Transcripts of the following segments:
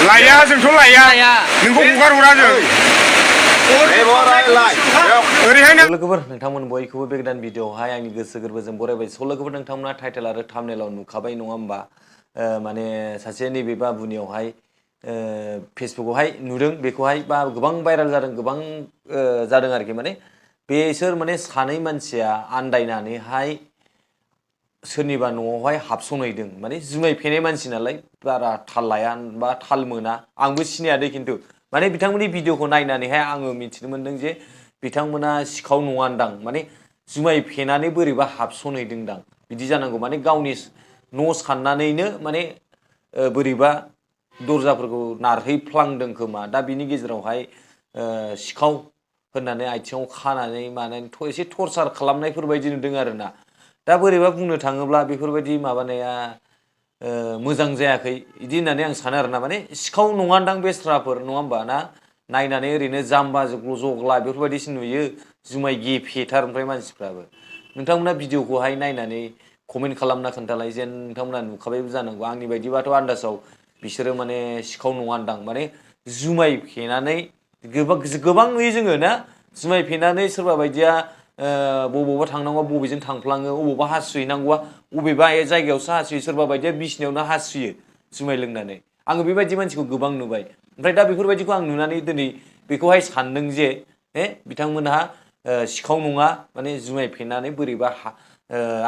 लाया जोंथ' लाया नोंखौ हगार हरा जों लोगोफोर नोंथांमोन बयखौबो बे गोदान भिडिअआवहाय आंनि गोसो गोरबोजों बरायबाय लोगोफोर नोंथांमोना टाइटेल आरो थाम्बनेलाव नुखाबाय नङा होमबा माने सासे नैबे बाबुनियावहाय फेसबुकआवहाय नुदों बेखौहाय बा गोबां भाइराल जादों गोबां जादों आरोखि माने बेसोर माने सानै मानसिया आन्दायनानैहाय सोरनिबा न'आवहाय हाबसनहैदों माने जुमाय फेनाय मानसि नालाय बारा थाल लाया बा थाल मोना आंबो सिनायादै खिन्थु माने बिथांमोननि भिडिअखौ नायनानैहाय आङो मिथिनो मोनदों जे बिथांमोना सिखाव नङानदां माने जुमाय फेनानै बोरैबा हाबसनहैदोंदां बिदि जानांगौ माने गावनि न' साननानैनो माने बोरैबा दरजाफोरखौ नारहैफ्लांदों खोमा दा बिनि गेजेरावहाय सिखाव होननानै आथिङाव खानानै मानानै एसे टर्चार खालामनायफोर बायदि नुदों आरोना दा बोरैबा बुंनो थाङोब्ला बेफोरबायदि माबानाया मोजां जायाखै बिदि होननानै आं सानो आरोना माने सिखाव नङानदां बेस्राफोर नङा होमबा ना नायनानै ओरैनो जाम्बा जग्ला बेफोरबायदिसो नुयो जुमाय गेफेथार ओमफ्राय मानसिफ्राबो नोंथांमोना भिडिअखौहाय नायनानै कमेन्ट खालामना खोन्थालाय जेन नोंथांमोना नुखाबायबो जानांगौ आंनि बायदिबाथ' आन्दाजाव बिसोरो माने सिखाव नङानदां माने जुमाय फेनानै गोबां नुयो जोङो ना जुमाय फेनानै सोरबा बायदिया बबावबा थांनांगौबा बबेजों थांफ्लाङो अबावबा हासुहैनांगौबा बबेबा जायगायावसो हासुयो सोरबा बायदिया बिसिनायावनो हासुयो जुमाय लोंनानै आङो बेबायदि मानसिखौ गोबां नुबाय ओमफ्राय दा बेफोरबायदिखौ आं नुनानै दिनै बेखौहाय सानदों जे बिथांमोनहा सिखाव नङा माने जुमाय फेनानै बोरैबा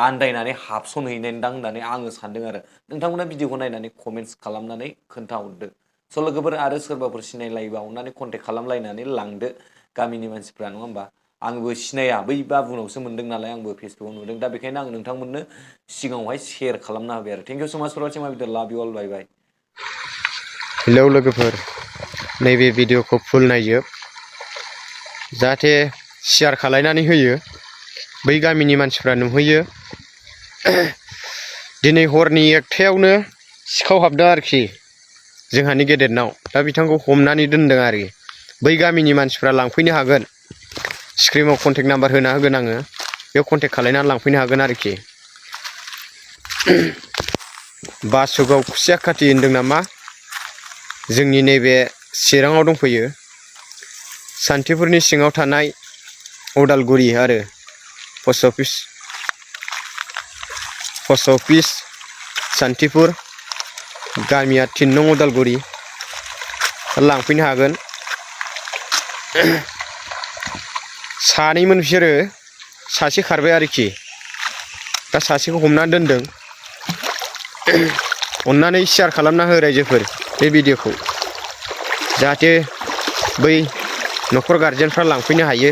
आन्दायनानै हाबसनहैनायदां होननानै आङो सानदों आरो नोंथांमोना भिडिअखौ नायनानै कमेन्ट्स खालामनानै खोन्थाहरदो लोगोफोर आरो सोरबाफोर सिनायलायोबा अननानै कन्टेक्ट खालामलायनानै लांदो गामिनि मानसिफ्रा नङा होमबा आंबो सिनाया बै बाबुनावसो मोनदों नालाय आंबो फेसबुकाव नुदों दा बेखायनो आं नोंथांमोननो सिगाङावहाय शेयार खालामना होबाय आरो थेंक इउ सो माच फर वाचिं माय भिडिअ लाभ इउ अल बाय बाय हेलौ लोगोफोर नैबे भिडिअखौ फुल नायजोब जाहाथे शेयार खालायनानै होयो बै गामिनि मानसिफ्रा नुहैयो दिनै हरनि 1टायावनो सिखाव हाबदों आरोखि जोंहानि गेदेरनाव दा बिथांखौ हमनानै दोनदों आरो बै गामिनि मानसिफ्रा लांफैनो हागोन स्क्रिनाव कन्टेक्ट नाम्बार होना होगोन आङो बेयाव कन्टेक्ट खालायनानै लांफैनो हागोन आरोखि बासुगाव खुसिया खाथि होनदों नामा जोंनि नैबे चिराङाव दंफैयो सान्थिफुरनि सिङाव थानाय उदालगुरि आरो पस्ट अफिस सान्थिफुर गामिया 3 नं उदालगुरि लांफैनो हागोन सानैमोन बिसोरो सासे खारबाय आरोखि दा सासेखौ हमनानै दोनदों अन्नानै शेयार खालामना हो रायजोफोर बे भिडिअखौ जाहाथे बै न'खर गारजेनफ्रा लांफैनो हायो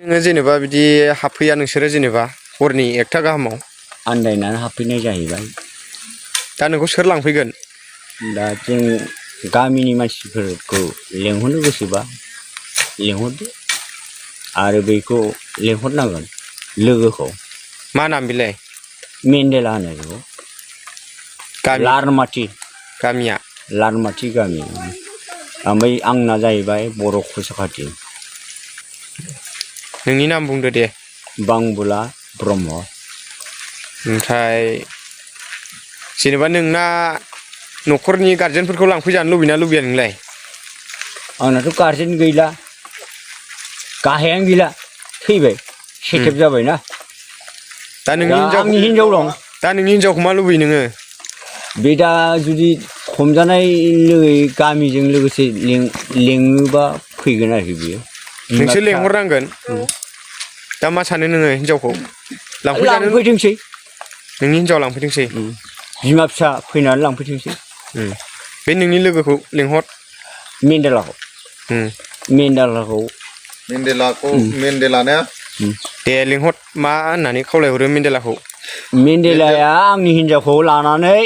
नोङो जेनेबा बिदि हाबफैया नोंसोरो जेनेबा हरनि 1टा गाहामाव आन्दायनानै हाबफैनाय जाहैबाय दा नोंखौ सोर लांफैगोन दा जों गामिनि मानसिफोरखौ लेंहरनो गोसोबा लेंहरदो आरो बैखौ लेंहरनांगोन लोगोखौ मा नाम बिलाय मेन्देला होनो बेखौ लारमाथि गामिया लारमाथि गामि ओमफ्राय आंना जाहैबाय बर' खुसाखाथि नोंनि नाम बुंदो दे बांबुला ब्रह्म ओमफ्राय जेनेबा नोंना न'खरनि गारजेनफोरखौ लांफैजानो लुबैना लुबैया नोंलाय आंनाथ' गारजेन गैला गाहायानो गैला थैबाय सेटेप जाबायना दा नोंनि आंनि हिनजाव दं दा नोंनि हिनजावखौ मा लुबैयो नोङो बे दा जुदि हमजानाय लोगोयै गामिजों लोगोसे लेङोबा फैगोन आरोखि बियो नोंसोर लेंहरनांगोन दा मा सानो नोङो हिनजावखौ लांफैथोंसै नोंनि हिनजाव लांफैथोंसै बिमा फिसा फैनानै लांफैथोंसै बे नोंनि लोगोखौ लेंहर मेन्देलाखौ मेन्देलानो दे लेंहर मा होननानै खावलायहरो मेन्देलाया आंनि हिनजावखौ लानानै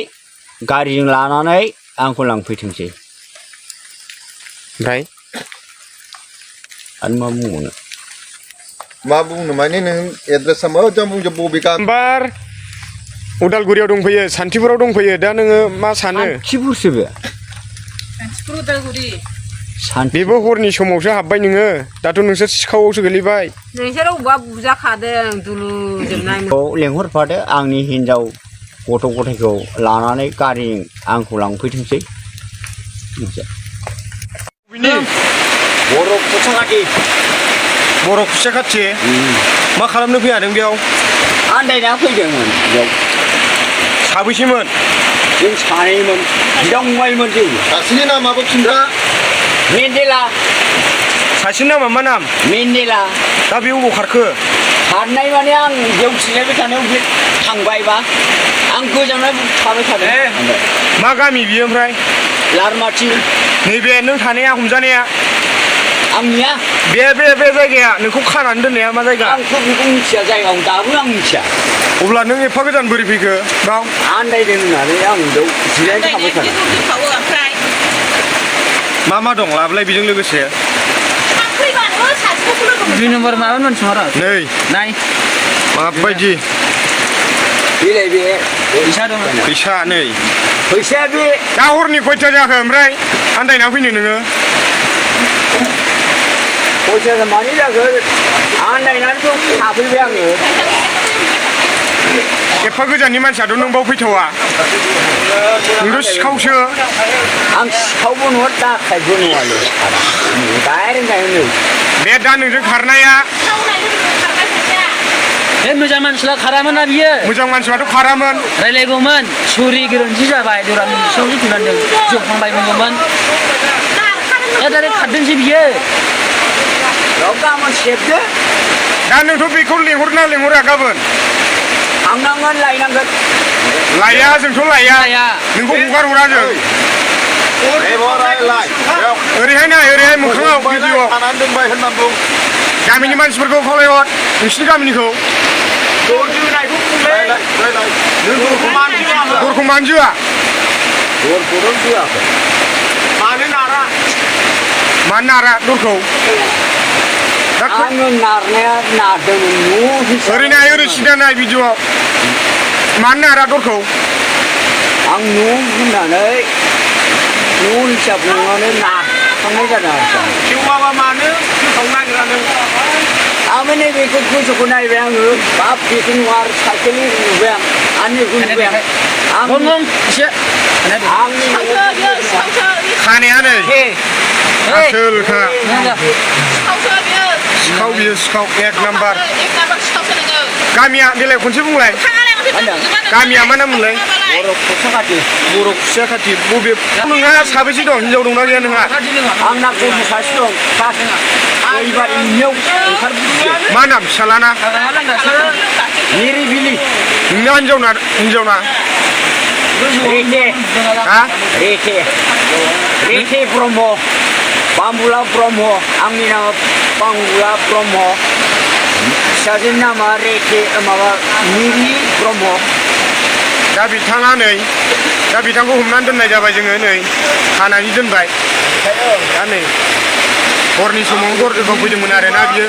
गारिजों लानानै आंखौ लांफैथोंसै ओमफ्राय आरो मा बुंनो माने नों एड्रेसा मोजां बुंजोब बबे नाम्बार उदालगुरियाव दंफैयो सान्थिफुराव दंफैयो दा नोङो मा सानो सान्थिफुरसो बे सान्थिफुर उदालगुरि बेबो हरनि समावसो हाबबाय नोङो दाथ' नोंसोर सिखावआवसो गोलैबाय नोंसोर अबेबा बुजाखादों दुलुजोबनाय लेंहरफादो आंनि हिनजाव गथ' गथायखौ लानानै गारिजों आंखौ लांफैथोंसै बिनि बर' खुसाखाथि बर' खुसिया खाथि मा खालामनो फैयादों बेयाव आन्दायना फैदोंमोन बेयाव साबैसेमोन जों सानैमोन बिदा फंबायमोन जों सासेनि नामाबो खिन्था मेन्देला सासेनि नामा मा नाम मेन्देला दा बे अबाव खारखो खारनाय माने आं बेयाव जिरायबाय थानायाव बे थांबायबा आं गोजानाव थाबाय थादों मा गामि बियो ओमफ्राय लारमाथि नैबे नों थानाया हमजानाया आंनिया बे जायगाया नोंखौ खानानै दोननाया मा जायगा आंथ' बेखौ मिथिया जायगायाव दाबो आं मिथिया अब्ला नों एफा गोजान बोरै फैखो बाव आन्दायदों होननानै आं बेयाव जिरायबाय थाबाय थादों मा दं लाबोलाय बेजों लोगोसे 2 नम्बर माबामोन संहरा नै नाय माबायदि बेलाय बे फैसा दं फैसा नै फैसाया बे दा हरनि खयथा जाखो ओमफ्राय आन्दायना फैनो नोङो फैसाया मानि जाखो आन्दायनानैथ' थाफैबाय आङो एफा गोजाननि मानसियाथ' नों बाव फैथावा नोंथ' सिखावसो आं सिखावबो नङा दाखायबो नङालै डाइरेक्ट गायनो बे दा नोंजों खारनाया बे मोजां मानसिला खारामोन ना बियो मोजां मानसियाथ' खारामोन रायलायगौमोन सरि गोरोन्थि जाबाय दरानि बिसियावसो थुनांदों जखांबायमोनगौमोन दा डाइरेक्ट खारदोंसै बियो गाबोन सेबदो दा नोंथ' बेखौ लेंहरना लेंहरा गाबोन थांनांगोन लायनांगोन लाया जोंथ' लाया नोंखौ हगार हरा जों ओरैहाय नाय ओरैहाय मोखाङाव भिडिअ'आव खानानै दोनबाय होनना बुं गामिनि मानसिफोरखौ खावलायहर नोंसिनि गामिनिखौ दरखौ मानो जोआ दरखौथ' जोआखै मानो नारा दरखौ आङो नारनाया नारदोंमोन ओरै नाय ओरै सिदा नाय भिडिअ'आव मानो नारा दरखौ आं न' होननानै न' हिसाब नङानो नारखांनाय जादों आरो थेवबाबा मानो फोसावनो नागिरा नों आं नैबेखौ गोजौखौ नायबाय आङो बाब बेखौ नङा आरो साइकेलनि नुबाय आं नैखौ नुबाय आंनि खानाया नै आसोलखा सिखाव बियो सिखाव 1 नाम्बार गामिया बेलाय खनसे बुंलाय गामिया मा नाम मोनलाय बर' खुसाखाथि बर' खुसिया खाथि बबे नोंहा साबेसे दं हिनजाव दंना गैया नोंहा आंना गथ' सासे दं एबार इनियाव ओंखारबोसिगोन मा नाम फिसालाना निरिबिलि नोंना हिनजावना रेखे हा रेखे ब्रह्म बाम्बुला ब्रह्म आंनि नामा बाम्बुला ब्रह्म फिसाजोनि नामा रेखे माबा मिरि ब्रह्म दा बिथाङा नै दा बिथांखौ हमनानै दोननाय जाबाय जोङो नै खानानै दोनबाय दा नै हरनि समाव हर फैदोंमोन आरोना बियो